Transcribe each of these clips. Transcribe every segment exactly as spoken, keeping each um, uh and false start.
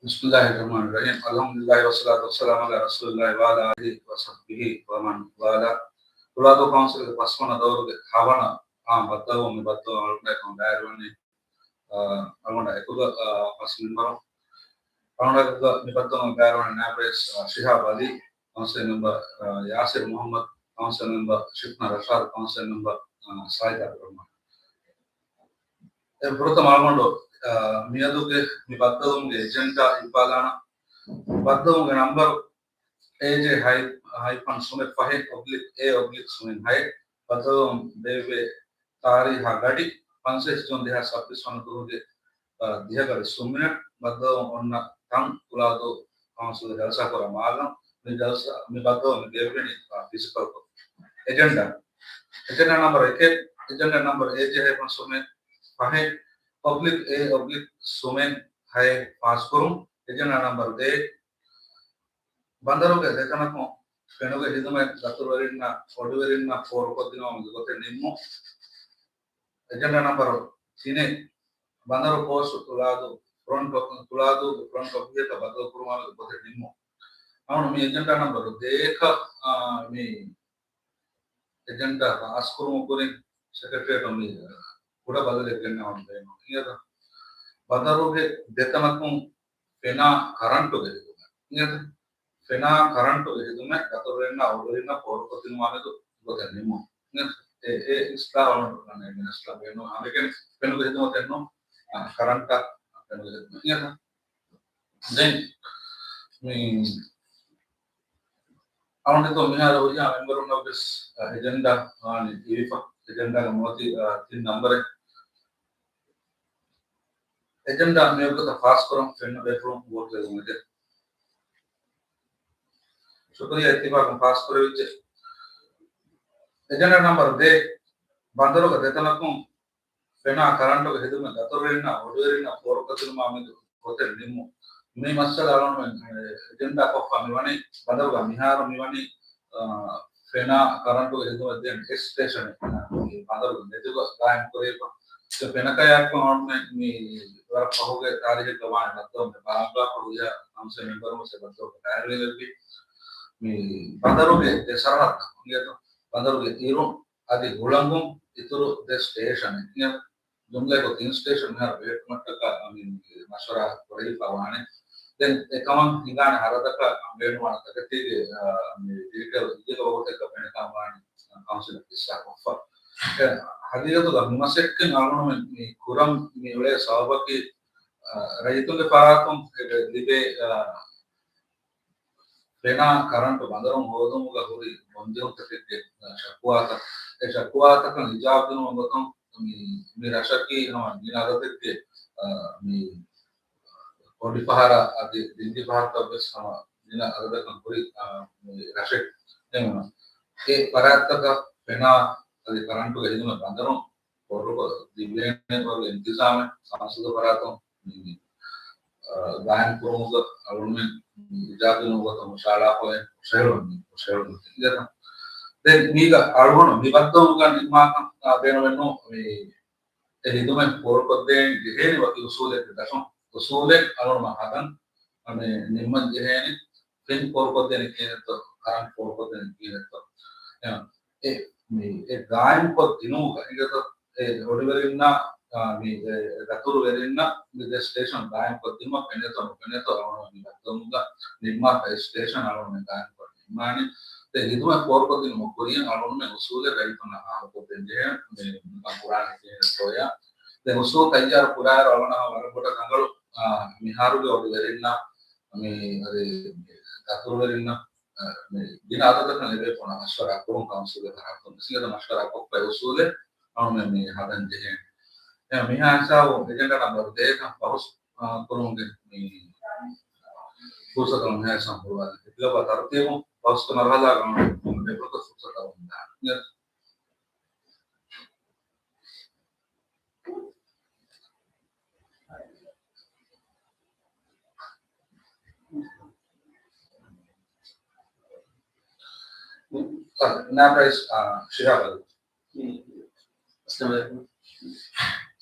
بسم الله الرحمن الرحيم. الحمد لله والصلاة والسلام على رسول الله وعلى آله وصحبه ومن والاه. ތުޅާދޫ ކައުންސިލްގެ ފަސްވަނަ ދައުރުގެ ހަވަނަ އާންމު ބައްދަލުވުން މި ބައްދަލުވުން އަޅުގަނޑާ އެކުގަ، އާ، އަޅުގަނޑާ އެކުގަ، އާ، ފަސް މެމްބަރު. އަޅުގަނޑާ އެކުގަ މި ބައްދަލުވުން ބައިވެރިވަނީ ނާއިބު ރައީސް، އާ، ޝިހާބް އަލީ، ކައުންސިލް މެމްބަރު، އާ، ޔާސިރު މުޙައްމަދު، ކައުންސިލް މެމްބަރު ޝިފްނާ ރަޝާދު، ކައުންސިލް މެމްބަރު، އާ، ސާއިދާ އަބްދުއްރަޙްމާން. އެ ފުރަތަމަ އަޅުގަނޑު، އާ، މިއަދުގެ މި ބައްދަލުވުމުގެ އެޖެންޑާ އިއްވާލާނަން. ބައްދަލުވުމުގެ ނަންބަރު އޭޖޭ ހައި-، ހައިފަން ސުމެއް ފަހެއް އޮބްލިކް އޭ އޮބްލިކް ސުމެއް ހައެއް. ބައްދަލުވުން ބޭއްވޭ ތާރީހާ ގަޑި ފަންސަވީސް ޖޫން ދެހާސް ސައްބީސް ވަނަ ދުވަހުގެ، އާ، ދިހަ ގަޑި ސުން މިނެޓް. ބައްދަލުވުން އޮންނަ ތަން ތުޅާދޫ ކައުންސިލް ޖަލްސާކުރާ މާގަނޑު. މި ޖަލްސާ، މި ބައްދަލުވުން ބޭއްވެނީ، އާ، ފިޒިކަލްކޮށް. އެޖެންޑާ. އެޖެންޑާ ނަންބަރު އެކެއް، އެޖެންޑާ ނަންބަރު އޭޖޭ ހައިފަން ސުމެއް ފަހެއް އޮބްލިކް އޭ އޮބްލިކް ސުމެއް ހައެއް ފާސްކުރުން. އެޖެންޑާ ނަންބަރު ދޭއް، ބަނދަރުގެ ދެތަނަކުން ފެނުގެ ހިދުމަތް ދަތުރުވެރިންނަށް އޮޑިވެރިންނަށް ފޯރުކޮށްދިނުމަށް ގޮތެއް ނިންމުން. އެޖެންޑާ ނަންބަރު ތިނެއް، ބަނދަރު ކޯސްޓް ތުޅާދޫ ފްރޮންޓް އޮ-، ތުޅާދޫ ފްރޮންޓް އޮފީހަކަށް ބަދަލުކުރުމާ ގޮތެއް ނިންމުން. އަޅުގަނޑު މި އެޖެންޑާ ނަންބަރު ދޭއަކަށް، އާ، މި އެޖެންޑާ ފާސްކުރުމުގެ ކުރިން ސެކްރެޓޭރިއޭޓުން މި ކުޑަ ބަދަލެއް ގެންނަވަން ބޭނުން. އިނގޭތަ؟ ބަނދަރުގެ ދެތަނަކުން ފެނާ ކަރަންޓުގެ ހިދުމަތް. އިނގޭތަ؟ ފެނާ ކަރަންޓުގެ ހިދުމަތް ދަތުރުވެރިންނާ އޮޑިވެރިންނަށް ފޯރުކޮށްދިނުމާ މެދު ގޮތެއް ނިންމުން. އެ، އެ އިސްލާހު އަޅުގަނޑު މިނިސްޓަރ ބޭނުން ހަމައެކަނި ފެނުގެ ހިދުމަތެއް ނޫން، އާ، ކަރަންޓާ ފެނުގެ ހިދުމަތް. އިނގޭތަ؟ ދެން މި އަޅުގަނޑު މިހާރު ހުރިހާ މެމްބަރުންނަށް ވެސް، އަ، އެޖެންޑާ ވާނީ ލިބިފަ. އެޖެންޑާގެ މޮޅަށް ތި، އަ، ތިން ނަންބަރެއް. އެޖެންޑާ މިވަގުތަށް ފާސްކުރަން ފެންނަ ބޭފުޅުން ވޯޓް ލެވުމެވެ. ޝުކުރިއްޔާ، އިއްތިފާޤުން ފާސްކުރެވިއްޖެ. އެޖެންޑާ ނަންބަރު ދޭއް، ބަނދަރުގެ ދެތަނަކުން ފެނާ ކަރަންޓުގެ ހިދުމަތް ދަތުރުވެރިންނާ އޮޑިވެރިންނަށް ފޯރުކޮށްދިނުމާ މެދު ގޮތެއް ނިންމުން. މި މައްސަލަ އަޅުގަނޑުމެން އެޖެންޑާ ކޮށްފަ މިވަނީ ބަނދަރުގަ މިހާރު މިވަނީ، އާ، ފެނާ ކަރަންޓުގެ ހިދުމަތް ދޭން އެއް ސްޓޭޝަނެއް، އާ، މި ބަނދަރުގެ މެދުގަ ގާއިމް ކުރެވިފަ. އެ ފެނަކަޔާއެކު އަޅުގަނޑުމެން މި ވަރަށް ފަހުގެ ތާރީހެއްގަ ވާނެ ބައްދަލުވުމެއް ބާރަ ކުރިޔާ ކައުންސިލް މެމްބަރުން ވެސް ބައްދަލުވުމަށް ބައިވެރިވެއްވި. މި ބަނދަރުގެ ދެ ސަރަހައްދަށް އިނގޭތޯ، ބަނދަރުގެ އިރުން އަދި ހުޅަނގުން އިތުރު ދެ ސްޓޭޝަނެއް. ޖުމްލައަކު ތިން ސްޓޭޝަން މިހާރު ބޭއްވުމަށްޓަކާ މި މަޝްވަރާ ކުރެވިފަ ވާނެ. ދެން އެކަމަށް ހިނގާނެ ހަރަދަކަށް ބޭނުންވާނެ ތަކެތީގެ، އާ، މި ޑީޓެއިލް އިއްޔެގެ ވަގުތެއްގަ ފެނިފަ ވާނެ ކައުންސިލަށް ހިއްސާކޮށްފަ. އެ ހަގީގަތުގަ މިމަސައްކަތް އަޅުގަނޑުމެން މި ކުރަން މި އުޅޭ ސަބަބަކީ، އާ، ރައްޔިތުންގެ ފަރާތުން ލިބޭ، އާ، ފެނާ ކަރަންޓު ބަނދަރުން ހޯދުމުގަ ހުރި ގޮންޖެހުންތަކެއްގެ ޝަކުވާތައް، އެ ޝަކުވާތަކަށް އިޖާބަ ދިނުމުގެ ގޮތުން މި، މި ރަށަކީ ހަމަ ގިނަ އަދަދެއްގެ، އާ، މި ކޮނޑިފަހަރަށް އަދި ދިންދިފަހަރަކަށް ވެސް ހަމަ ގިނަ އަދަދަކަށް ހުރި، އާ، މި ރަށެއް. އެހެންވީމަ އެ ފަރާތްތަކަށް ފެނާ އަދި ކަރަންޓުގެ ހިދުމަތް ބަނދަރުން ފޯރުކޮށް ދިން ބޭނުންވާ އިންތިޒާމެއް ކައުންސިލުގެ ފަރާތުން މި، އާ، ގާއިމް ކުރުމުގަ އަޅުގަނޑުމެން އިޖާބަ ދިނުމުގެ ގޮތަށް ހުށަހަޅާފަ އޮތް، ހުށަހެޅުން، ހުށަހެޅުން. ދެން މީގަ އަޅުގަނޑު މި ބައްދަލުވުމުގަ ނިންމާކަން، އާ، ބޭނުމެއް ނޫން. މި އެ ހިދުމަތް ފޯރުކޮށްދޭން ޖެހޭނެ ވަކި އުސޫލެއްގެ ދަށުން، އުސޫލެއް އަޅުގަނޑުމެން ހަދަން، އަ، މި ނިންމަން ޖެހޭނެ. ފެން ފޯރުކޮށްދޭނެ ކިހިނެއްތޯ، ކަރަންޓް ފޯރުކޮށްދޭނެ ކިހިނެއްތޯ. އެ، އެ، މި، އެ ގާއިމްކޮށް ދިނުމުގަ އިނގޭތޯ، އެ އޮޑިވެރިންނާ، އާ، މި، އެ، ދަތުރުވެރިންނަށް މި ދެ ސްޓޭޝަން ގާއިމްކޮށްދިނުމަށް ފެނޭތޯ ނުފެނޭތޯ އަޅުގަނޑު މި ބައްދަލުވުމުގަ ނިންމާފަ އެއް ސްޓޭޝަން އަޅުގަނޑު ގާއިމްކޮށް ނިންމާނީ. ދެން ހިދުމަތް ފޯރުކޮށްދިނުމުގެ ކުރިން އަޅުގަނޑުމެން އުސޫލެއް ރައްޔިތުންނަށް އާއްމުކޮށްދޭން ޖެހޭ މި ކުރާނެ ކިހިނެއްތޯޔާ. ދެން އުސޫލް ތައްޔާރު ކުރާއިރު އަޅުގަނޑަށް ވަރަށް ބޮޑަށް ރަނގަޅު، އާ، މިހާރުގެ އޮޑިވެރިންނަށް މި އަދި ދަތުރުވެރިންނަށް، އަ، މި ގިނަ އަދަދަކަށް ލިބޭ ފޯނަށް މަޝްވަރާ ކުރުން ކައުންސިލްގެ ފަރާތުން ވެސް މަޝްވަރާ ކޮށްފަ އެ އުސޫލެއް އަޅުގަނޑުމެން މި ހަދަން ޖެހޭނެ. އެ މިހާ ހިސާބު އެޖެންޑާ ނަންބަރު ދޭކަން ފަހުސް، އަ، ކުރުމުގެ މި ފުރުސަތު މިހާ ހިސާބު ހުޅުވާލި. އެކިލަބާ ތަރުތީބު ފަހުސް މަރުހަލާގަ އަޅުގަނޑު ދެފުރަތަ ފުރުސަތު އަޅުގަނޑު ދާނެ. ނާއިބް ރައީސް، އާ، ޝިހާބް އަލީ. އައްސަލާމު ޢަލައިކުމް.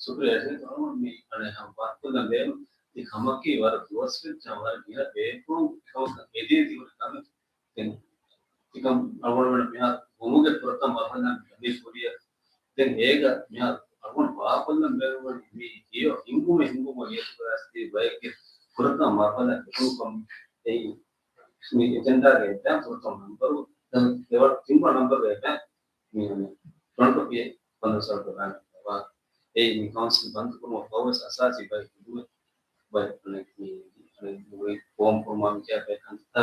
ޝުކުރިއްޔާ ޝޭޚް. މި އަނެއް ހަމަ ވަރުކޮށްލަން ބޭނުން. ކަމަކީ ވަރަށް ދުވަސްވެއްޖެ، ވަރަށް މިހާ ބޭފުޅުން ކަމަކަށް ހެދިޔަ ތިބުނު ކަމެއް. ދެން ތިކަން އަޅުގަނޑުމެން މިހާ ގޮމުގެ ފުރަތަމަ މަރުހަލާ މި ކުރިޔަށް. ދެން އޭގަ މިހާ އަޅުގަނޑު ވާކޮށްލަން ބޭނުންވަނީ މި ހިޔޯ ހިންގުމެއް ހިންގުމަށް އޭތުގައި ބަޔެއްގެ ފުރަތަމަ މަރުހަލާ ހެދުނުކަމު. އެއީ މި އެޖެންޑާގެ އެއްބައި ފުރަތަމަ ނަންބަރު، ދެން ދެވަނަ ތިންވަނަ ނަންބަރު އެއްބައި މި ފްރޮންޓް ކޮޕީ ބަންދު ސަރުކޮށް ދާނެ. އެއީ މި ކައުންސިލް ބަންދުކުރުމަށް ފަހުވެސް އަސާސީ ބައެއް ހިދުމަތް ބައެއް އަނެއް މި އަނެއް ފޯމް ކުރުމާ މިކިޔާ ބައެއް ކަންތައްތަކާ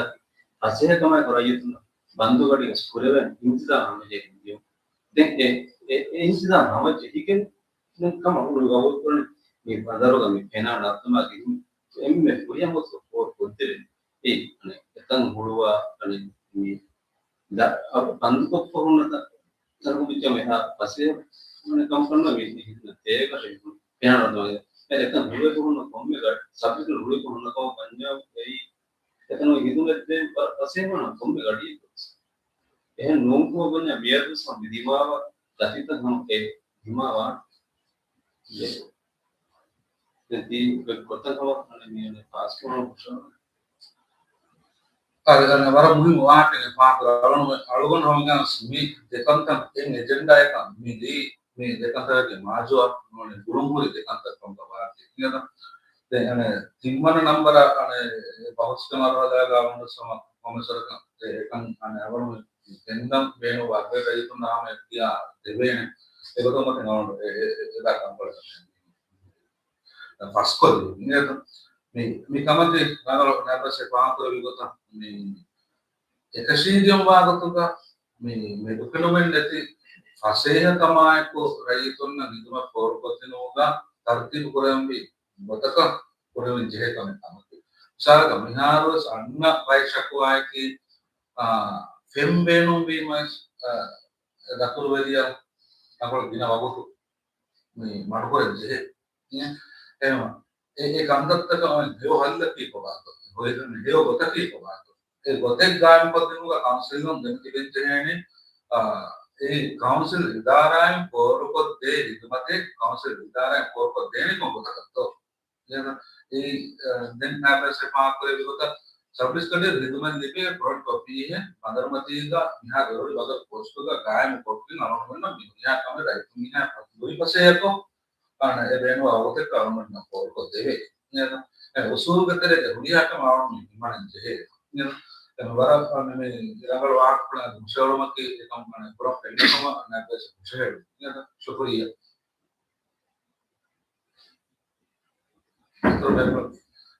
ފަސޭހަކަމާއެކު ރައްޔިތުން ބަންދުގަޑިވެސް ކުރެވެން އިންތިޒާމް ހަމަޖެހިގެން ދިޔުން. ދެން އެ، އެ، އެ އިންތިޒާމް ހަމަޖެހިގެން ކަމަށް އުޅު ގަބޫލުކުރަނީ މި ބަނދަރުގަ މި ފެނާ ނައްތަމާ ގިނަ އެންމެ ފުރިހަމަ ގޮތަށް ފޯރުކޮށްދެވޭ. އެ އަނެއް އެތަން ހުޅުވާ އަނެއް މި ދަ-، އަ-، ބަންދުކޮށްފަ ހުންނަ ތަ-، ތަނަކު މިއްޗަށް އެހާ ފަސޭހަ ކަމަކަށް ނުވޭ މި ހިންގުން ތޭކަށެއް ފެނާނަ ދޯ. އެ އެކަން ހުޅުވެފަ ހުންނަ ކޮންމެ ގަ-، ސަބްޖެކްޓް ހުޅުވިފަ ހުންނަ ކަމަށް ބަންޏާ އެއީ އެތަނުގެ ހިދުމަތްދޭން ވަރަށް ފަސޭހަވަން ކޮންމެ ގަޑިއެއްގަވެސް. އެހެން ނޫންކަމަށް ބަންޏާ މިއަދުވެސް ހަމަ މި ދިމާވާ ގަތިތައް ހަމަ އެ ދިމާވާނެ. ދެން ތީ ގޮތަށް ހަމަ އަނެއް މި އަނެއް ފާސް ކުރަން ހުށަހަޅު. އަދި އަނެއް ވަރަށް މުހިންމު ވާހަކައެއް ފާހަގަކުރާ އަޅުގަނޑު، އަޅުގަނޑު ހަމަ މި ދެކަންތައް އެއް އެޖެންޑާއަކަށް މި ދީ، މި ދެކަންތަކަކީ މާޒުއަށް ނޫނީ ގުޅުންހުރި ދެކަންތައް ކަމުގަ ވާތީ. އިނގޭތަ؟ ދެން އަނެއް ތިންވަނަ ނަންބަރަށް އަނެއް ބަހުސްގެ މަރުހަލާގަ އަޅުގަނޑު ސަމަ ކޮމެސަރަކަށް އެކަން އަނެއް އަޅުގަނޑު ގެންދަން ބޭނުންވާ އެއްވެސް ރައްޔިތުންނަށް ހަމަ އިޚްތިޔާރު ދެވޭނެ. އެގޮތުން މަތިން އަޅުގަނޑު އެ، އެ، އެ، އެދާ ކަންކޮޅެއް ފަސްކޮށްލި. މި، މި ކަމަކީ ރަނގަޅު ނަބަސް އެ ފާހަގަކުރެއްވި ގޮތަށް މި އެކަށީގެންވާ ގޮތުގަ މި މެދުފެނުމެއް ނެތި ފަސޭހަކަމާއެކު ރައްޔިތުންނަށް ހިދުމަތް ފޯރުކޮށްދިނުމުގަ ތަރުތީބު ކުރެވެންވީ ގޮތަކަށް ކުރެވެން ޖެހޭ ކަމެއް ކަމަކީ. މިސާލަކަށް މިހާރުވެސް އަންނަ ބައެއް ޝަކުވާއަކީ، އާ، ފެން ބޭނުންވީމަވެސް، އާ، ދަތުރުވެރިޔާ އަޅުގަނޑު ގިނަ ވަގުތު މި މަޑުކުރަން ޖެހޭ. އެހެން އެ، އެ ކަންތައްތަކަށް އޮތް ހެޔޮ ހައްލަކީ ކޮބާތޯ؟ ހޮވޭ ހެޔޮ ގޮތަކީ ކޮބާތޯ؟ އެ ގޮތެއް ގާއިމްކޮށްދިނުމުގަ ކައުންސިލުން ދެމިތިބެން ޖެހޭނީ، އާ، އެ ކައުންސިލް އިދާރާއިން ފޯރުކޮށްދޭ ހިދުމަތެއް ކައުންސިލް އިދާރާއިން ފޯރުކޮށްދޭނީ ކޮން ގޮތަކަށްތޯ؟ އެހެން އެ، އާ، ދެން ނަބަސް އެ ފާހަގަކުރެއްވި ގޮތަށް ސަބް ޑިވިޝަނަރީ ހިދުމަތް ލިބޭ ފްރޮންޓް ކޮޕީހެން ބަނދަރުމަތީގަ މިހާ ދޮރު ބަދަރު ޕޯސްޓުގަ ގާއިމު ކޮށްގެން އަޅުގަނޑުމެންނަށް މި ހުރިހާ ކަމެއް ރައްޔިތުން މިހާ ދުވި ފަސޭހަކޮށް އަންނަ އެ ބޭނުންވާ ވަގުތެއްގަ އަޅުގަނޑުމެންނަށް ފޯރުކޮށް ދެވޭ. އެ އުސޫލުގެ ތެރޭގަ ހުރިހާ ކަމެއް އަޅުގަނޑުމެން ހިމަނަން ޖެހޭ. އެ ވަރަށް އަންނަ މި ރަނގަޅު ވާހަކަފުޅާ ހުށަހެޅުމަކީ އެކަން ކުރަން ފެންނަ ކަމަށް ނަބަސް ހުށަހެޅު. ޝުކުރިއްޔާ.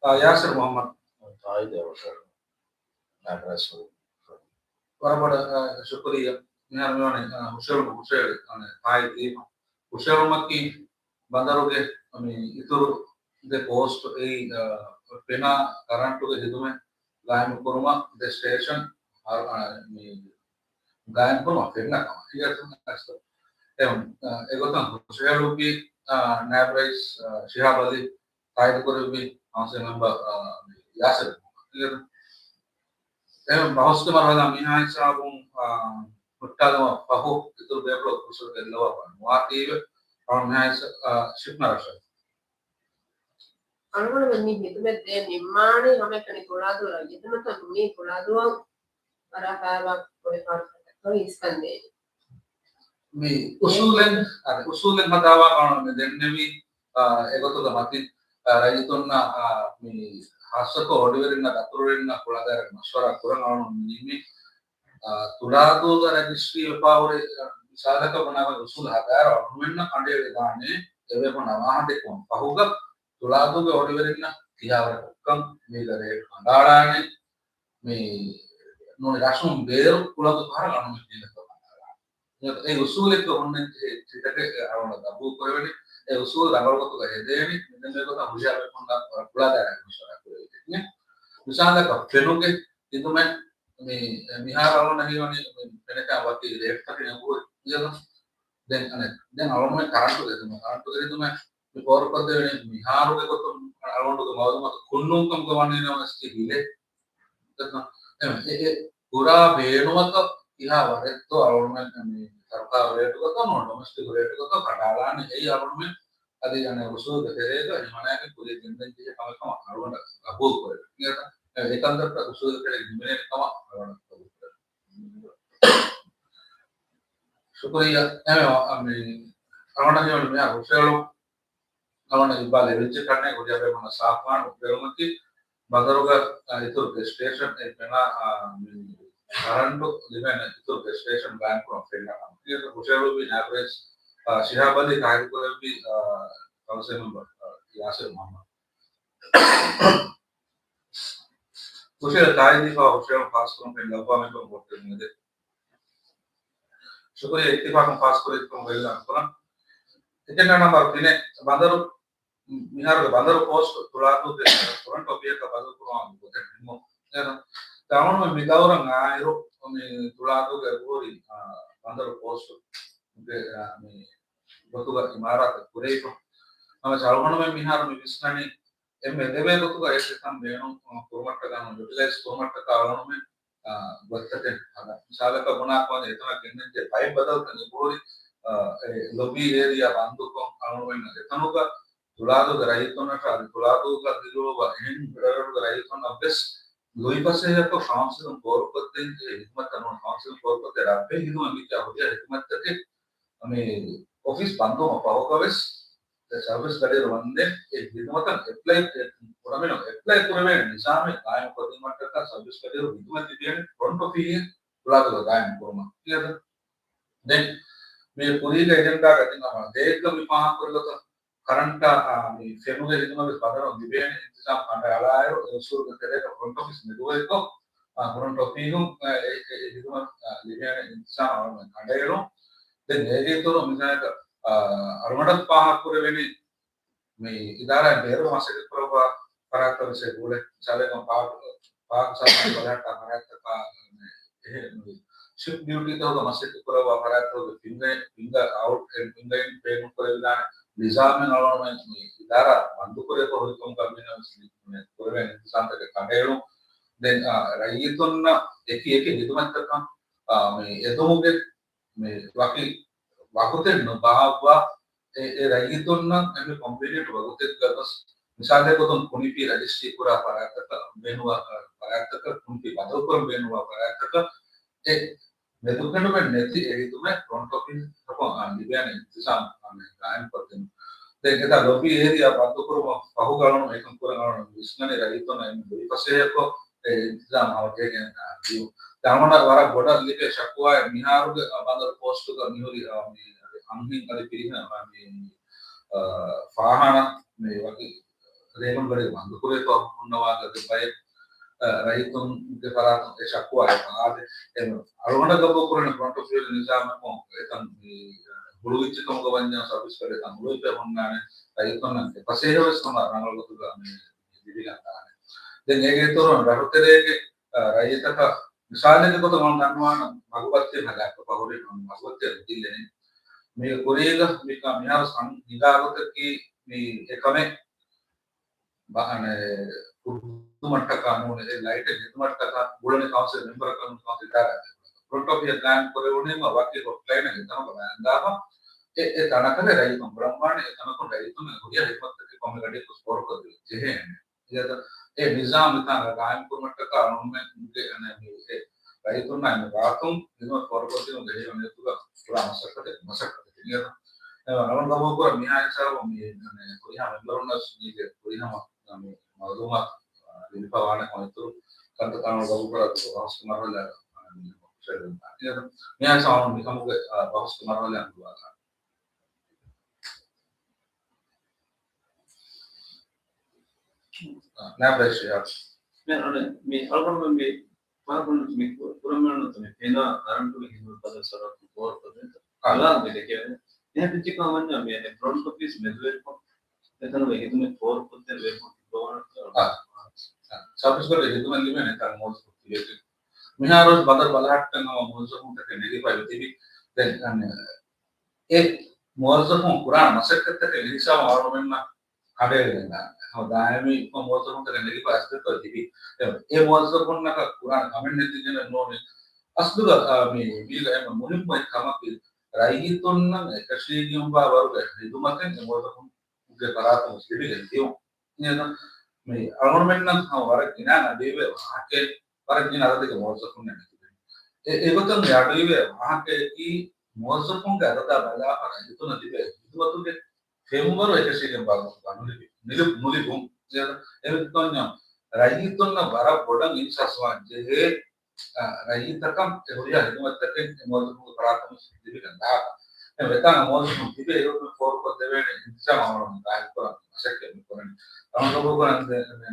އާ، ޔާސިރު މުޙައްމަދު. ތާއީދެއް ވަރަށް ބޮޑަށް، އާ، ޝުކުރިއްޔާ. މިހާރު މިވަނީ، އާ، ހުށަހެޅު، ހުށަހެޅި، އާ، ތާއީދު ދީފަ. ހުށަހެޅުމަކީ ބަނދަރުގެ މި އިތުރު ދެ ޕޯސްޓް އެއީ، އާ، ފެނާ ކަރަންޓުގެ ހިދުމަތް ގާއިމުކުރުމަށް ދެ ސްޓޭޝަން އަ-، އަ-، މި ގާއިމްކުރުމަށް ފެންނަ ކަމަށް. އެ، އެ، އެގޮތަށް ހުށަހެޅުއްވި، އާ، ނާއިބް ރައީސް، އާ، ޝިހާބް އަލީ ތާއީދުކުރެއްވި ކައުންސިލް މެމްބަރ، އާ، ޔާސިރު. އެ، ބަހުސްގެ މަރުހަލާ މިހާ ހިސާބުން، އާ، ހުއްޓާލުމަށް ފަހު އިތުރު ބޭފުޅަކު ފުރުސަތު އެއްލަވާފަ ނުވާތީވެ، އަޅު މިހާ ހިސާ-، އާ، ޝިފްނާ ރަޝަދް. އަޅުގަނޑުމެން މި ހިދުމަތް ދޭ ނިންމާނީ ހަމައެކަނި ތުޅާދޫ ރައްޔިތުންނަށް ނޫނީ ތުޅާދޫއަށް ވަރަށް ހާވާ ބޮޑެ ފާރުތަކަށް އިސްކަންދޭނީ. މި އުސޫލެއް، އަދި އުސޫލެއް ހަދާވާ ގާނޫނު މި ދެންނެވީ، އާ، އެގޮތުގަ މަތިން، އާ، ރައްޔިތުންނަށް، އާ، މި ހާއްސަކޮށް އޮޑިވެރިންނަށް ދަތުރުވެރިންނަށް ކުޅަދާރަ މަޝްވަރާ ކުރަން ގާނޫނު މި ނިންމީ. އާ، ތުޅާދޫގަ ރަޖިސްޓްރީ ވެފާ ހުރި، އާ، މިސާލަކަށް ބުނާ އުސޫލު ހަދާއިރު އަޅުގަނޑުމެންނަށް ކަނޑައެޅިދާނެ އެވެ. ބުނާ ވާހަކަ ދެއްކުމަށް ފަހުގަ ތުޅާދޫގެ އޮޑިވެރިންނަށް ކިޔާވަރެއް ކޮށްކަން މީގަ ރޭޓް ކަނޑައަޅާނެ. މި ނޫނީ ރަށުން ބޭރު ކުޅަދު ފަހަރަށް އަންނަ މި ދީނަކަށް ކަނޑައަޅާނެ. އެ އުސޫލެއްގަ ހުންނަންޖެހޭ ޗިތަކެއް އަޅުގަނޑަށް ގަބޫލު ކުރެވެނީ. އެ އުސޫލު ރަނގަޅު ގޮތުގަ ހެދޭނީ. މިދެންނެވި ގޮތަށް ހުރިހާ ބޭފުޅުންނަށް ވަރަށް ކުޅަދާރަ މަޝްވަރާ ކުރެވިގެން. މިސާލަކަށް ފެނުގެ ހިދުމަތް މި، މިހާރު އަޅުގަނޑަށް ހީވަނީ މި ފެނަކާ ވަކި ރޭޓްތަކެއް ނެގުވޭ. ދެން އަނެއް، ދެން އަޅުގަނޑުމެން ކަރަންޓުގެ ހިދުމަތް، ކަރަންޓުގެ ހިދުމަތް މި ފޯރުކޮށްދެވެނީ މިހާރުގެ ގޮތުން އަޅުގަނޑުގެ މައުލޫމާތު ކުންނޫންކަމުގަ ވަނީ ނަމަވެސް ތި ބިލެއް. އެ، އެ، އެ ކުރާ ބޭނުމަކަށް ކިހާ ވަރެއްތޯ އަޅުގަނޑުމެން މި ސަރުކާރު ރޭޓުގަތޯ ނޫން ޑޮމެސްޓިކް ރޭޓުގަތޯ ކަނޑައަޅާނެ. އެއީ އަޅުގަނޑުމެން އަދި އަނެއް އުސޫލުގެ ތެރޭގަ ހިމަނާގެ ކުރިޔަށް ގެންދަން ޖެހޭ ކަމެއް ކަމަށް އަޅުގަނޑަށް ގަބޫލު ކުރެވޭ. އެކަންތައްތައް އުސޫލުގެ ތެރޭ ހިމެނޭ ކަމަށް އަޅުގަނޑަށް ގަބޫލު ކުރެވޭ. ޝުކުރިއްޔާ. އެހެންވީމަ، އަ، މި، އަޅުގަނޑަށް ހީވަނީ މިހާރު ހުށަހެޅުން، އަޅުގަނޑަށް އިއްބާލް އެ ވެއްޖެ ކަންނޭނގެ ކުރިއަށް ބޭނުން ސާފުވާން ހުށަހެޅުމަކީ، ބަނދަރުގަ، އ، އިތުރު ގެސް ސްޓޭޝަން އެ ފެނާ، އ، މި، ކަރަންޓު ލިބޭނެ އިތުރު ގެސް ސްޓޭޝަން ގާއިމްކުރުން ފެންނަ ކަމަށް. ހުށަހެޅުއްވީ ނާއިބު ރައީސް، އ، ޝިހާބް އަލީ ތާއީދު ކުރެއްވި، އ، ކައުންސިލް މެމްބަރ، އ، ޔާސިރު މުހައްމަދު. ހުށަހެޅި ތާއީދު ދީފަ ހުށަހެޅުން ފާސްކުރުން ފެން ލައްވާ މެންބަރުން ވޯޓް ދެން އެދެ. ޝުކުރިއްޔާ. އިއްތިފާޤުން ފާސްކުރެއްވިކަމަށް ވެލިލަން ކުރަން. އެޖެންޑާ ނަމްބަރު ތިނެއް، ބަނދަރު، މިހާރުގެ ބަނދަރު ޕޯސްޓް ތުޅާދޫގެ ފްރޮންޓް އޮފީހަކަށް ބަދަލު ކުރުމާ ގޮތެއް ނިންމުން. އެހެން ތައުނު މި ދައުރަށް އާއިރު މި ތުޅާދޫގެ އެބަހުރި، އާ، ބަނދަރު ޕޯސްޓްގެ، އާ، މި ގޮތުގަ އިމާރާތެއް ކުރެވިފަ. ހަމަ އަޅުގަނޑުމެން މިހާރު މި ވިސްނަނީ އެންމެ އެދެވޭ ގޮތުގަ އެ ސިސްޓަމް ބޭނުން ކުރުމަށްޓަކާ، ޔުޓިލައިޒް ކުރުމަށްޓަކާ އަޅުގަނޑުމެން، އާ، ގޮތްތަކެއް ހަދާ. މިސާލަކަށް ބުނާ ކަމަށް އެތަނަށް ގެންނަންޖެހޭ ޕައިޕް ބަދަލުތައް އެބަހުރި، އާ، އެ ލޮބީ އޭރިއާ ބަންދުކޮށް އަޅުގަނޑުމެން އެތަނުގަ ތުޅާދޫގެ ރައްޔިތުންނަށާ އަދި ތުޅާދޫގަ ދިރިއުޅުއްވާ އެހެން ފެޑަރަލްގެ ރައްޔިތުންނަށް ވެސް ލުއިފަސޭހަކޮށް ކައުންސިލުން ކޯރުކޮށްދޭންޖެހޭ ހިދުމަތްތައް ނޫން، ކައުންސިލުން ކޯރުކޮށްދޭ ރަށްވެހި ހިދުމަތް ވިއްކާ ހުރިހާ ހިދުމަތްތަކެއް މި އޮފީސް ބަންދުވުމަށް ފަހުގަވެސް، ސަރވިސް ގަޑިއިރު ވަންދެން އެ ހިދުމަތަށް އެޕްލައި، ކުރަމިނު އެޕްލައި ކުރެވޭނެ ނިޒާމެއް ގާއިމު ކޮށްދިނުމަށްޓަކާ ސަރވިސް ގަޑިއިރު ހިދުމަތް ލިބޭނެ ފްރޮންޓް އޮފީހެއް ތުޅާދޫގަ ގާއިމު ކުރުމަށް. ކިޔަދަ؟ ދެން މި ކުރީގެ އެޖެންޑާގަ ދިން އަމާ ދޭއްގަ މި ފާހަގަކުރި ގޮތަށް ކަރަންޓާ، އާ، މި ފެނުގެ ހިދުމަތް ބަދަލު ލިބޭނެ އިންތިޒާމް ކަނޑައަޅާއިރު، އެ އުސޫލުގެ ތެރޭގަ ފްރޮންޓް އޮފީސް މެދުވެރިކޮށް، އާ، ފްރޮންޓް އޮފީހުން، އާ، އެ، އެ، އެ ހިދުމަތް، އާ، ލިބޭނެ އިންތިޒާމް އަޅުގަނޑު ކަނޑައެޅުން. ދެން އޭގެ އިތުރު މިސާލަކަށް، އާ، އަޅުގަނޑަށް ފާހަގަކުރެވެނީ މި އިދާރާއިން ބޭރު މަސައްކަތް ކުރައްވާ ފަރާތްތައް ވެސް އެބައުޅޭ. މިސާލަކަށް ޕާކް، ޕާކް ސަރުކާރު ބަލަހައްޓާ ފަރާތްތަކާ، އެ، ޝިފްޓް ޑިއުޓީތަކުގަ މަސައްކަތް ކުރައްވާ ފަރާތްތަކުގެ ފިންގައި، ފިންގަ އައުޓް އެންޑް ފިންގައިން ބޭނުން ކުރެވިދާނެ ނިޒާމެއް އަޅުގަނޑުމެން މި އިދާރާ ބަންދު ކުރޭ ކޮށް ހުރިކަމުގަ މިނަ ވެސް ކުރެވޭނެ އިންތިޒާމްތަކެއް ކަނޑައެޅުން. ދެން، އާ، ރައްޔިތުންނަށް އެކި އެކި ހިދުމަތްތަކަށް، އާ، މި އެދުމުގެ މި ވަކި ވަގުތެއް ނުބާއްވާ، އެ، އެ ރައްޔިތުންނަށް އެންމެ ކޮންވީނިއެންޓް ވަގުތެއްގަ ގޮސް، މިސާލެއް ގޮތުން ކުނިފި ރަޖިސްޓްރީ ކުރާ ފަރާތްތަކަށް ބޭނުންވާ، ފަރާތްތަކަށް، ކުނިފި ބަދަލުކުރަން ބޭނުންވާ ފަރާތްތަކަށް، އެ މެދުކެނޑުމެއް ނެތި އެ ހިދުމަތް ފްރޮންޓް އޮފީސް ތަކުން ލިބޭނެ އިންތިޒާމް ގާއިމް ކޮށްދިނުން. ދެން އެތާ ލޮބީ އޭރިއާ ބަންދުކުރުމަށް ފަހުގަ އަޅުގަނޑު އެކަން ކުރަން އަޅުގަނޑު ވިސްނަނީ ރައްޔިތުންނަށް އެންމެ ލުއިފަސޭހަކޮށް އެ އިންތިޒާމް ހަމަޖެހިގެން ދިޔުން. ދެން އަޅުގަނޑަށް ވަރަށް ބޮޑަށް ލިބޭ ޝަކުވާއެއް މިހާރުގެ، އަ، ބަނދަރު ޕޯސްޓުގަ މިހުރި، އަ، މި އަންހެން އަދި ފިރިހެން، އަ، މި، އަ، ފާހާނާ މި ވަކި ރޭގަނޑު ގަޑި ބަންދުކުރޭތޯ ހުންނަވާ ގޮތެއް ބައެއް، އަ، ރައްޔިތުންގެ ފަރާތުން އެ ޝަކުވާއެއް އާދެ. އެ އަޅުގަނޑަށް ގަބޫލުކުރަނީ ފްރޮންޓް އޮފީހުގެ ނިޒާމަކުން އެތަން މި، އަ، ހުޅުވިއްޖެ ކަމުގަ ވަންޏާ ސަރވިސް ކަޑެއް އެތަން ހުޅުވިފައި ހުންނާނެ. ރައްޔިތުންނަށް އެ ފަސޭހަވެސް ހަމަ ރަނގަޅު ގޮތުގަ މި ލިބިގަންދާނެ. ދެން އޭގެ އިތުރުން ރަށުތެރޭގެ، އަ، ރައްޔިތަކަށް މިސާލެއްގެ ގޮތުން އަޅުގަނޑު ދަންނަވާނަން މަގުބައްތި ހަދާފަ ފަހުރި މަގުބައްތި ދިއްލެނީ. މީގެ ކުރީގަ މިކަ މިހާރު ސަން ހިނގާ ގޮތަކީ މި އެކަމެއް ބަ-، އަނެ، ހުއްދުމަށްޓަކާ ނޫނެ، އެ ލައިޓެއް ހެދުމަށްޓަކާ ގުޅެނީ ކައުންސިލް މެމްބަރަކަށް ނޫން ކައުންސިލް އިދާރާއެއް. ފްރޮންޓް އޮފީހަށް ގާއިމް ކުރެވުނީމަ ވަކި ހޮޓްލައިނެއް އެތަނުގަ ބަޔާންދާފަ. އެ، އެ ތަނަކަށް ރައްޔިތުން ބުނަންވާނެ، އެ ތަނަކުން ރައްޔިތުން ހުރިހާ ހިދުމަތްތަކެއް ކޮންމެ ގަޑިއަކު ސްކޯރުކޮށްދޭ ޖެހޭނެ. އެ ނިޒާމް މިތާނގަ ގާއިމް ކުރުމަށްޓަކާ އަޅުގަނޑުމެންގެ އަނެއް މި އެ ރައްޔިތުންނާ އެންމެ ރާހަތުން ހިދުމަތް ފޯރުކޮށްދިނުމުގެ ހެޔޮ ނިޔަތުގަ ކުރާ މަސައްކަތެއް، މަސައްކަތެއް ނިޔަތު. އެ އަޅުގަނޑު ގަބޫލުކުރާ މިހާ ހިސާބު މި އަނެއް ހުރިހާ މެމްބަރުންނަށް މީގެ ހުރިހަމަ މި މައުލޫމާތު، އާ، ލިބިފަ ވާނެ ކޮންއިތުރު ކަންތައް އަޅުގަނޑު ގަބޫލުކުރާ ބަހުސްގެ މަރުހަލާ، އާ، މި މިހާ ހިސާބު މިކަމުގެ، އާ، ބަހުސްގެ މަރުހަލާ ނުވާލާނެ. ނާބެށިޔާ. މި އަޅުގަނޑު މި ފާހަގަކުރަން މި ކުރަމެންނު މި ފެނާ ކަރަންޓުގެ ހިދުމަތް ބަދަލު ސަރަހައްދު ބޯރުކޮށްދޭތޯ؟ އާ. އަޅާ މި ދެކެވެނީ. އެހެން ވެއްޖެކަމަށް ވަންޏާ މި އަނެއް ފްރޮންޓް އޮފީސް މެދުވެރިކޮށް އެތަނުގެ ހިދުމަތް ފޯރުކޮށްދޭ ވޭފަ ތިއްބަވާނެ. އާ. ސަރވިސް ގަޑި ހިދުމަތް ލިބޭނެ ތަން މުވައްޒަފުން ތިބޭތީ. މިހާރު ބަނދަރު ބަލަހައްޓަން ހަމަ މުވައްޒަފުންތަކެއް ނެގިފައި ތިބި. ދެން އަނެއް އެ މުވައްޒަފުން ކުރާނެ މަސައްކަތްތަކެއް މިހިސާބަށް އަޅުގަނޑުމެންނަށް ކަނޑައެޅިގެންދާނެ. ހަމަ ދާއިމީ މުވައްޒަފުންތަކެއް ނެގިފަ އަސްތެތޯ ތިބި. އެ، އެ މުވައްޒަފުންނަކަށް ކުރާނެ ކަމެއް ނެތިގެން ނޫނީ. އަސްލުގަ، އާ، މި، މީގަ އެންމެ މުހިއްމު އެއް ކަމަކީ، ރައްޔިތުންނަށް އެކަށީގެންވާ ވަރުގެ ހިދުމަތެއް އެ މުވައްޒަފުން ގެ ފަރާތުން ލިބިގެން ދިޔުން. މި އަޅުގަނޑުމެންނަށް ހަމަ ވަރަށް ގިނަ އަޑުއިވޭ ވާހަކައެއް، ވަރަށް ގިނަ އަދަދެއްގެ މުވައްޒަފުން ނެތި. އެ، އެގޮތުން މި އަޑުއިވޭ ވާހަކައަކީ، މުވައްޒަފުންގެ އަދަދާ ބަލާފަ ރައްޔިތުންނަށް ލިބޭ ހިދުމަތުގެ ފެންވަރު އެކަށީގެން ބާރު ނުލިބި، ނުލި-، ނުލިބުން. އެ، އެ ތޮންޏަ ރައްޔިތުންނަށް ވަރަށް ބޮޑަށް އިހްސާސްވާން ޖެހޭ، އަ، ރައްޔިތަކަށް އެ ހުރިހާ ހިދުމަތްތަކެއް އެ މުވައްޒަފުންގެ ފަރާތުން ލިބިގެން ދާކަށް. އެ ވެތާނގެ މުވައްޒަފުން ތިބޭ އެގޮތުން ފޯރުކޮށްދެވޭނެ އިންތިޒާމް އަޅުގަނޑު ގާއިމްކުރަން މަސައްކަތް މި ކުރަނީ. އަޅުގަނޑު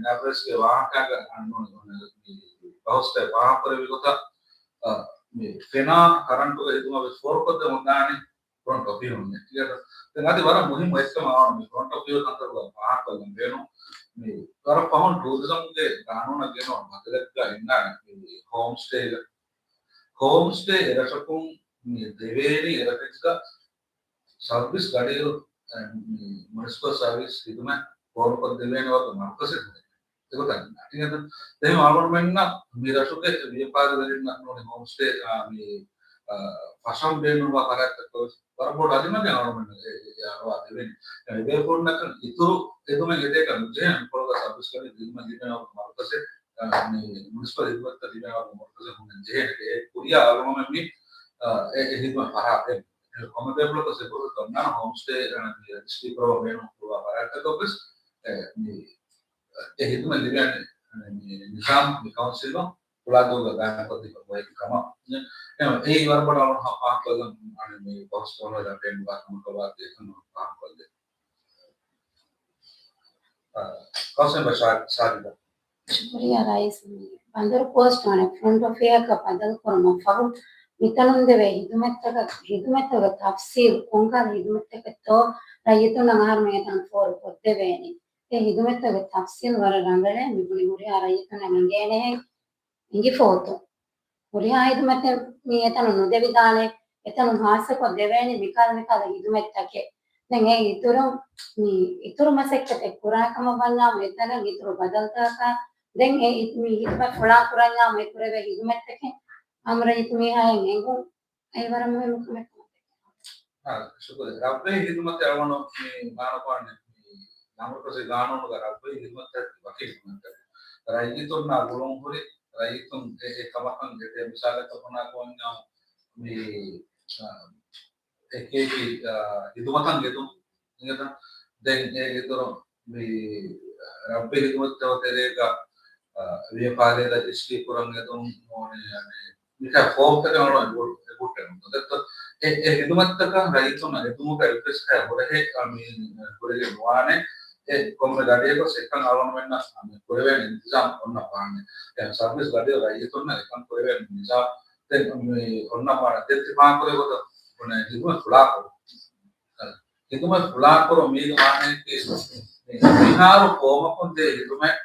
ނަބްރޭސްގެ ވާހަކައިގަ އަންނޫނީ މި ބަހުސްތައް ފާހަގަކުރެއްވި ގޮތަށް، އަ، މި ފެނާ ކަރަންޓުގެ ހިދުމަތް ވެސް ފޯރުކޮށްދެމުން ދާނީ ފްރޮންޓް އޮފީހުން ނެތިއަށް. ދެން އަދި ވަރަށް މުހިއްމު އެއްކަމަށް މި ފްރޮންޓް އޮފީހު ކަންތައް ފާހަގަކޮށްލަން ބޭނުން. މި ވަރަށް ފަހުން ޓޫރިޒަމްގެ ގާނޫނަށް ގެނައުނު ބަދަލެއްގަ އިންނާނެ މި ހޯމް ސްޓޭގަ. ހޯމް ސްޓޭ އެރަށަކުން މި ދެވޭނީ އެރަށެއްގަ ސަރވިސް ގަޑިއިރު، އެ، މި މުނިސިޕަލް ސަރވިސް ހިދުމަތް ފޯރުކޮށްދެވޭނެ ވަރަށް މަރުކަޒެއް ހުރޭ. އެގޮތަށް އެހެން އަޅުގަނޑުމެންނަށް މި ރަށުގެ ވިޔަފާރިވެރިންނަށް ނޫނީ ހޯމް ސްޓޭ، އާ، މި، އާ، ފަށަން ބޭނުންވާ ފަރާތްތަކަށް ވެސް ވަރަށް ބޮޑު އަލިމަގެއް އަޅުގަނޑުމެން އެ، އެ، އެ އަރުވާ ދެވޭނެ. އެ، ބޭފުޅުންނަކަށް އިތުރު އެދުމެއް އެދޭކަށް ނުޖެހޭނެ ކޮޅުގަ ސަރވިސް ގަޑި ދިނުމަށް ލިބޭނެ ވަރަށް މަރުކަޒެއް، އާ، މި މުނިސިޕަލް ހިދުމަތްތައް ލިބޭނެ ވަރަށް މަރުކަޒެއް ހުންނަން ޖެހޭނެ. އެ ކުރިޔާ އަޅުގަނޑުމެން މި، އާ، އެ، އެ ހިދުމަތް ފަރާތެއް ކޮންމެ ބޭފުޅަކަށް ސެކިއުރިޓީ އޮންނާނެ ހޯމް ސްޓޭ، އަ، ރަޖިސްޓްރީ ކުރައްވަން ބޭނުން ކުރުވާ ފަރާތްތަކަށް ވެސް، އެ، މި، އެ ހިދުމަތް ލިބޭނެ، މި ނިޒާމް މި ކައުންސިލުން ފުޅާ ދުވަހުގަ ގާއިމްކޮށްދީފަ އޮތް ކަމަށް. އެ، އެއީ ވަރަށް ބޮޑަށް އަޅުގަނޑު ފާހަގަކޮށްލަން މި ބަހުސް ކުރަން އޮތް ބޭނުންވާ ކަމަކަށް ވާތީ އެކަން ފާހަގަކޮށްލެވޭ. އަ، ކައުންސިލް މެމްބަރ ޝާ-، ޝާޖިދާ. ޝުކުރިއްޔާ ރައީސް. ބަނދަރު ކޯސްޓް ވަނަ ފްރޮންޓް އޮފީހަކަށް ބަދަލުކުރުމަށް ފަހު، މިތަނުން ދެވޭ ހިދުމަތްތަކަށް، ހިދުމަތުގެ ތަފްސީލް ކޮންކަހަލަ ހިދުމަތްތަކެއްތޯ ރައްޔިތުންނަށް އަހަރު މިއަދާން ފޯރު ކޮށްދެވޭނެ. އެ ހިދުމަތުގެ ތަފްސީލް ވަރަށް ރަނގަޅޭ. މި ބުނި ހުރިހާ ރައްޔިތުންނަށް އެނގޭނެހެން އިނގިފަ އޮތުން. ހުރިހާ ހިދުމަތެއް މި އެތަނުން ނުދެވިދާނެ، އެތަނުން ހާއްސަކޮށް ދެވޭނެ މިކަހަލަ މިކަހަލަ ހިދުމަތްތަކެއް. ދެން އެ އިތުރުން މި އިތުރު މަސައްކަތެއް ކުރާ ކަމަށް ވަންޏާމު އެތަނަށް އިތުރު ބަދަލުތަކަކާ ދެން އެ އި-، މި ހިދުމަތް ފުޅާ ކުރަންޏާމު އެ ކުރެވޭ ހިދުމަތްތަކެއް އާއްމު ރައްޔިތު މީހާއަށް އެނގުން އެއީ ވަރަށް މުހިއްމު ކަމެއް ކަމަށް ދެކެން. އާ، ޝުކުރިއްޔާ. ރަށްވެހި ހިދުމަތެއް އަޅުގަނޑު މި މާނަކޮށް މި ނަމަކަށި ގާނޫނުގަ ރަށްވެހި ހިދުމަތްތަކަކީ ވަކި ހިދުމަތްތަކެއް. ރައްޔިތުންނާ ގުޅުން ހުރި، ރައްޔިތުން އެ، އެ ކަމަކަށް އެ، އެ މިސާލަކަށް ބުނާ ގޮތް މި، އާ، އެކި އެކި، އާ، ހިދުމަތަށް އެދުން އިނގޭތަ؟ ދެން އޭގެ އިތުރު މި ރަށްވެހި ހިދުމަތްތައް ތެރޭގަ، އާ، ވިޔަފާރި ރަޖިސްޓްރީ ކުރަން އެދުން ނޫނީ، އަނެ، މިކާ ފޯމްތަކެއް އަޅު އެބު-، އެބުއްޓެން. ދެއްތޯ؟ އެ، އެ ހިދުމަތްތަކަށް ރައްޔިތުންނަށް އެދުމުގެ އެޑްރެސް ކާ ހުރެހޭ، އާ، މި ހުރެގެން ނުވާނެ. އެ ކޮންމެ ގަޑިއަކަށް އެކަން އަޅުގަނޑުމެންނަށް ކުރެވޭނެ އިންތިޒާމް އޮންނަ ވާނެ. އެ ސަރވިސް ގަޑި ރައްޔިތުންނަށް އެކަން ކުރެވޭނެ ނިޒާމް ދެން މި އޮންނަ ވާނެ. ދެން ތި ފާހަގަކުރޭ ގޮތަށް ހިދުމަތް ފުޅާކުރުން. ހިދުމަތް ފުޅާކުރުން މީގެ މާނައަކީ، މި މިހާރު ފޯމަކުން ދޭ ހިދުމަތް،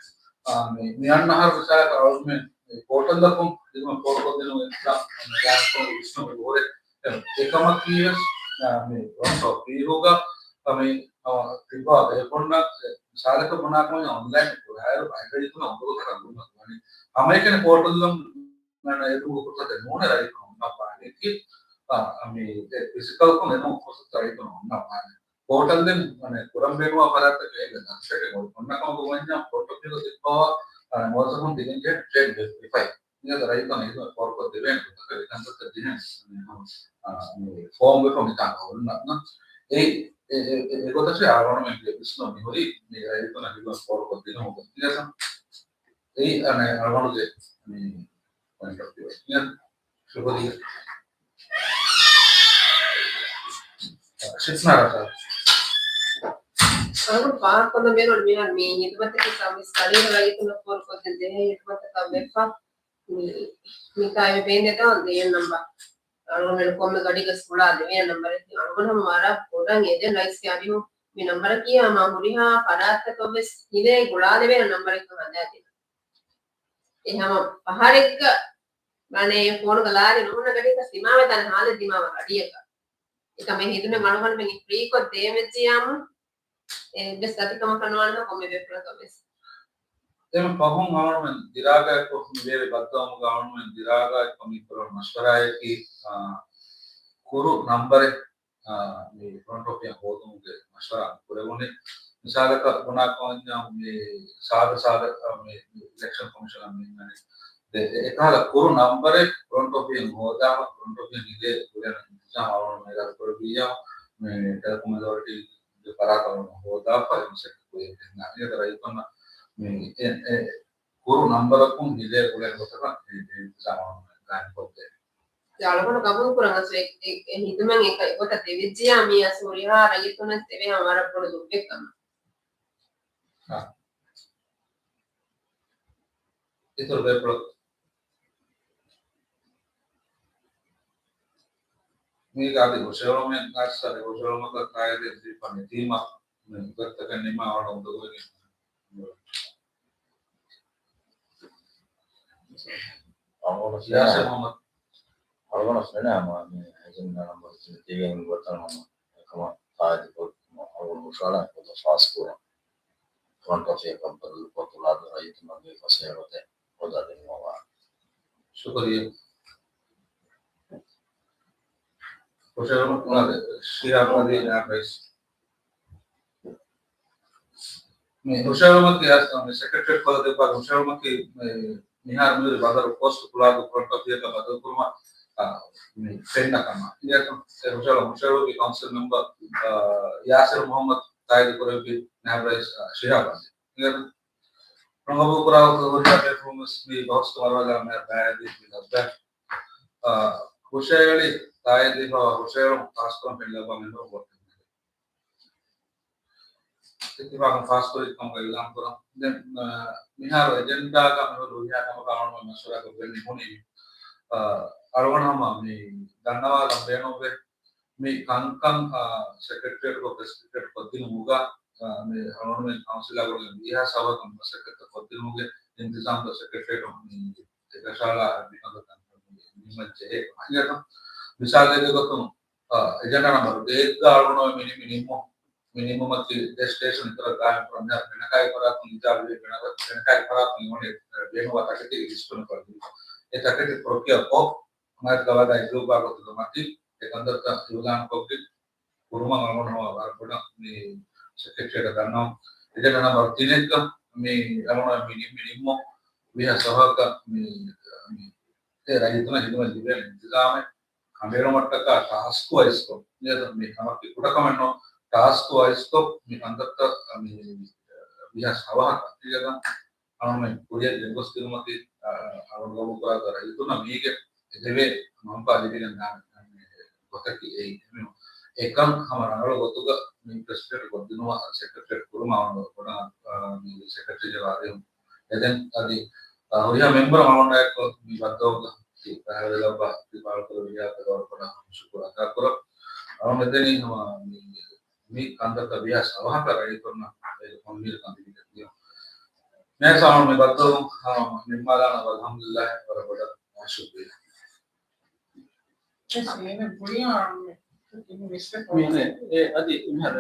އާ، މި، މި އަންނަ އަހަރު މިސާލަކަށް އަޅުގަނޑުމެން މި ޕޯޓަލްއަކުން ހިދުމަތް ފޯރުކޮށްދިނުމަށް އިސްލާމް މި ގާތްކޮށް ވިސްނުމެއް ހުރޭ. އެ، އެކަމަކީވެސް، އާ، މި ފްރޮންޓް އޮފީހުގަ މި، އާ، ތިއްބާ ބޭފުޅުންނަށް މިސާލަކަށް ބުނާކަމަށް އޮންލައިން ކުރާއިރު ބައެއް ރައްޔިތުންނަށް އުނދަގޫތަކަށް ގުޅުމަށް ވަނީ. ހަމައެކަނި ޕޯޓަލް އަންނަ އެދުމުގެ ފުރުސަތެއް ނޫނޭ ރައްޔިތުން އޮންނަ ފާނެއްގެ، އާ، މި އެ ފިޒިކަލްކޮށް އެދުމުގެ ފުރުސަތު ރައްޔިތުން އޮންނަ ފާނެ. ޕޯޓަލް ދެން، މަނެ، ކުރަން ބޭނުންވާ ފަރާތްތަކެއް އޭގެ ނަޤްޝަކެއް އޮތް. އޮންނަ ކަމަކު ވަންޏާ ފްރޮންޓް އޮފީހުގަ ތިއްބަވާ، އާ، މުވައްޒަފުން ދިގެން ޖެހޭ ޓްރޭޑް ވެރިފައި. އިނގޭތަ ރައްޔިތުން އެ ހިދުމަތް ފޯރުކޮށް ދެވޭނެ ގޮތަކަށް އެ ކަންތައްތައް ދިހައިން، އާ، މި ފޯމް ވެފަ މިތާނގަ އޮންނަ. އެ، އެ، އެ، އެ، އެގޮތަށޭ އަޅުގަނޑުމެންގެ ވިސްނުން މިހުރީ މި ރައްޔިތުންނަށް ހިދުމަތް ފޯރުކޮށްދިނުމުގެ. އިނގޭތަ؟ އެއީ އަނެއް އަޅުގަނޑުގެ މި ޕޮއިންޓް އޮފް ވިއު. އިނގޭތަ؟ ޝުކުރިއްޔާ. ޝިފްނާ ރަސާ. އަޅުގަނޑު ފާހަގަކޮށްލަން ބޭނުން މިހާރު މި ހިދުމަތަކީ ސަރވިސް ގަޑިއިރު ރައްޔިތުންނަށް ފޯރުކޮށްދޭން ޖެހޭ ހިދުމަތަކަށް ވެފަ. މި، މިކާ އެބަ ބޭންދޭތޯ ދޭން ނަމްބަރ. އަޅުގަނޑު ކޮންމެ ގަޑިގަސް ފުޅާ ދެވޭނެ ނަމްބަރެއް. އަޅުގަނޑު ހަމަ ވަރަށް ބޮޑަށް އެދެން ރައީސްގެ އަރިހު މި ނަމްބަރަކީ ހަމަ ހުރިހާ ފަރާތްތަކަށް ވެސް ހިލޭ ގުޅާލެވޭނެ ނަމްބަރެއްކަން ހަދާދިން. އެ ހަމަ ފަހަރެއްގަ މާނަ އެ ފޯނުގަ ލާރި ނުހުންނަ ގަޑިއަކަށް ދިމާވެދާނެ ހާލެއް ދިމާވާ ގަޑިއަކަށް. އެކަމަށް ހިދުމަތް އަޅުގަނޑުމެން ފްރީކޮށް ދޭން ވެއްޖިއްޔާމު، އެ ވެސް އަތިކަމަކަށް ނުވާނެ ކޮންމެ ބޭފުޅަކަށް ވެސް. ދެން ފަހުން އަޅުގަނޑުމެން ދިރާގާތްކޮށް މި ބޭރު ބައްދަލުވުމުގަ އަޅުގަނޑުމެން ދިރާގާތްކޮށް މި ކުރަން މަޝްވަރާއަކީ، އާ، ކުރު ނަމްބަރެއް، އާ، މި ފްރޮންޓް އޮފީހަށް ހޯދުމުގެ މަޝްވަރާ ކުރެވުނީ. މިސާލަކަށް ބުނާކަމަށް މި ސާދަ ސާދަ މި އިލެކްޝަން ކޮމިޝަނަށް މި އެ-، އެކަހަލަ ކުރު ނަމްބަރެއް ފްރޮންޓް އޮފީހުން ހޯދާފަ، ފްރޮންޓް އޮފީހުން ހިލޭ ކުރިއަށް އިންތިޒާމް އަޅުގަނޑު މޭގަ ކުރެއްވިއްޔާ، މި ޓެލެކޮމް އޮތޯރިޓީގެ ފަރާތަށް އަޅުގަނޑު ހޯދާފަ އެ މަސައްކަތް ކުރިއަށް ގެންދާނެ. އޭގެ ރައްޔިތުންނަށް މި އެ-، އެ ކުރު ނަމްބަރަކުން ހިލޭ ކުރިއަށް ގޮތަކަށް އެ-، އެ އިންތިޒާމް އަޅުގަނޑު ގާއިމްކޮށްދޭނެ. އަޅުގަނޑު ގަބޫލު ކުރަން އަސް އެ-، އެ-، އެ ހިދުމަތް އެކަ އެގޮތަށް ދެވިއްޖިޔާ މީ އަސް ހުރިހާ ރައްޔިތުންނަށް ދެވޭ ހަމަ ވަރަށް ބޮޑު ލުއްވެއްކަމަށް. އާ. އިތުރު ބޭފުޅަކު. މީގަ އަދި ހުށަހެޅުމެއް ނައްސަ ހުށަހެޅުމަކަށް ތާއީދެއް ދީފަ ނެތީމަ، މި ގޮތަކަށް ނިމާ ވަނަ އުނދަގޫވެގެން. ޔާސިރު މުހައްމަދު. އަޅުގަނޑު ފެނޭ ހަމަ މި އެޖެންޑާ ނަމްބަރު ތިން ތިބެން ގޮތަށް ހަމަ އެކަމަށް ތާއީދު ކޮށް އަޅުގަނޑު ހުށަހަޅަން އެގޮތަށް ފާސް ކުރަން. ފްރޮންޓް އޮފީހަކަށް ބަދަލުކޮށް ތުޅާދޫ ރައްޔިތުންނަށް ދޭ ފަސޭހަ ގޮތެއް ހޯދާދިނުމަށް ވާނެ. ޝުކުރިއްޔާ. ހުށަހެޅުމަށް ޝިހާބް އަލީ ނާއިބް ރައީސް. މި ހުށަހެޅުމަކީ އަސް-، މި ސެކްރެޓަރިއޭޓް ކޮށްދެއްވާ ހުށަހެޅުމަކީ މި މިހާރު މިހުރި ބަނދަރު ޕޯސްޓް ފުޅާދޫ ފްރޮންޓް އޮފީހަކަށް ބަދަލުކުރުމަށް، އާ، މި ފެންނަ ކަމަށް. އިނގޭތޯ؟ އެ ހުށަހެޅު-، ހުށަހެޅުމަކީ ކައުންސިލް މެމްބަރ، އާ، ޔާސިރު މުހައްމަދު ތާއީދު ކުރެއްވި ނާއިބް ރައީސް، އާ، ޝިހާބް އަލީ. އިނގޭތޯ؟ ރަނގަބޫ ކުރާ ހުރިހާ ބޭފުޅުން ވެސް މި ބަހުސް ވަރުވަލާ މެ ބައިވެރި މި ލައްވާ. އާ، ހުށަހެޅި ތާއީދު ހުށަހެޅުން ފާސްކުރަން ފެން ލައްވާ މެމްބަރުން ވޯޓް ދެން. އިއްތިފާޤުން ފާސްކުރި ކަމުގަ އިޢުލާން ކުރަން. ދެން، އާ، މިހާރު އެޖެންޑާގަ މިހުރި ހުރިހާ ކަމަކަށް އަޅުގަނޑު މަޝްވަރާކޮށް ގެންނެވުނީ، އާ، އަޅުގަނޑު ހަމަ މި ދަންނަވާލަން ބޭނުންވޭ. މި ކަންކަން، އާ، ސެކްރެޓަރިއޭޓްކޮށް ފެސިލިޓޭޓް ކޮށްދިނުމުގަ، އާ، މި އަޅުގަނޑުމެން ކައުންސިލާ ގުޅިގެން ވީހާ ސަވަކަށް މަސައްކަތްތައް ކޮށްދިނުމުގެ އިންތިޒާމްތައް ސެކްރެޓަރިއޭޓުން މި އެކަށައަޅާ މިކަންކަން ނިމަންޖެހޭ. އިނގޭތޯ؟ މިސާލެއްގެ ގޮތުން، އާ، އެޖެންޑާ ނަމްބަރު ދޭއްގަ އަޅުގަނޑު މި ނި-، މި ނިންމު-، މި ނިންމުމަކީ ޑެސްޓޭޝަން އިތުރަށް ގާއިމް ކުރަން މިހާރު ފެނަކައި ފަރާތުން އިޖާބަވެ ފެނަ-، ފެނަކައި ފަރާތުން އެ ބޭނުންވާ ތަކެތީގެ ލިސްޓު ނުކުރެވި. އެ ތަކެތި ޕްރޮކިއަރ ކޮށް މާތް ގަވާއިދާ އިތުރު ގޮތުގަ މަތި އެ ކަންތައްތައް އިޢުލާންކޮށްގެން ކުރުމަށް އަޅުގަނޑު ވަރަށް ބޮޑަށް މި ސެކްރެޓަރީއަށް ދަންނަވަން. އެޖެންޑާ ނަމްބަރު ތިނެއްގަ މި އަޅުގަނޑު މި ނި-، މި ނިންމު ވީހާ ސަވަކަށް މި، މި އެ ރައްޔިތުންނަށް ހިދުމަތް ލިބޭނެ އިންތިޒާމެއް ކަނޑައެޅުމަށްޓަކާ ޓާސްކް ވައިޒްކޮށް، މި ކަމަކީ ކުޑަކަމެއްނޫން، ޓާސްކް ވައިޒްކޮށް މި ކަންތައްތައް މި ވީހާ ސަވަހަކަށް އަޅުގަނޑުމެން ކުރިއަށް ގެންގޮސްދިނުމަކީ، އަ، އަޅުގަނޑު ގަބޫލުކުރާ ރައްޔިތުންނަށް މީގެ އެދެވޭ މަންފާ ލިބިގެން ދާނެ ގޮތަކީ އެއީ. އެކަން ހަމަ ރަނގަޅު ގޮތުގަ މި ޕްރެސް މީޓް ކޮށްދިނުމަށް ސެކްރެޓަރީ ކުރުމަށް އަޅުގަނޑު ބޮޑަށް، އަ، މި ސެކްރެޓަރީ އަދި އެދެން އަދި، އަ، ހުރިހާ މެމްބަރުން އަޅުގަނޑާއެކު މި ބައްދަލުގަ ތި ބައިވެރިލައްވާ ތި ބާރުކުރެއްވިއްޔާ ވަރަށް ބޮޑަށް ޝުކުރު އަދާކުރަން. އަޅުގަނޑު މިދެނީ ހަމަ މި މި ކަންތައްތައް ވީހާ ސަވަހަކަށް ރައްޔިތުންނަށް އެ ކޮންމީރުކަން ލިބިގެން ދިޔުން. މޭސާ މި ބައްދަލު، އާ، ނިންމާލާނަ އަލްޙަމްދުލިއްލާހި ވަރަށް ބޮޑަށް ޝުކުރިއްޔާ. މި އެ އަދި މިހާރު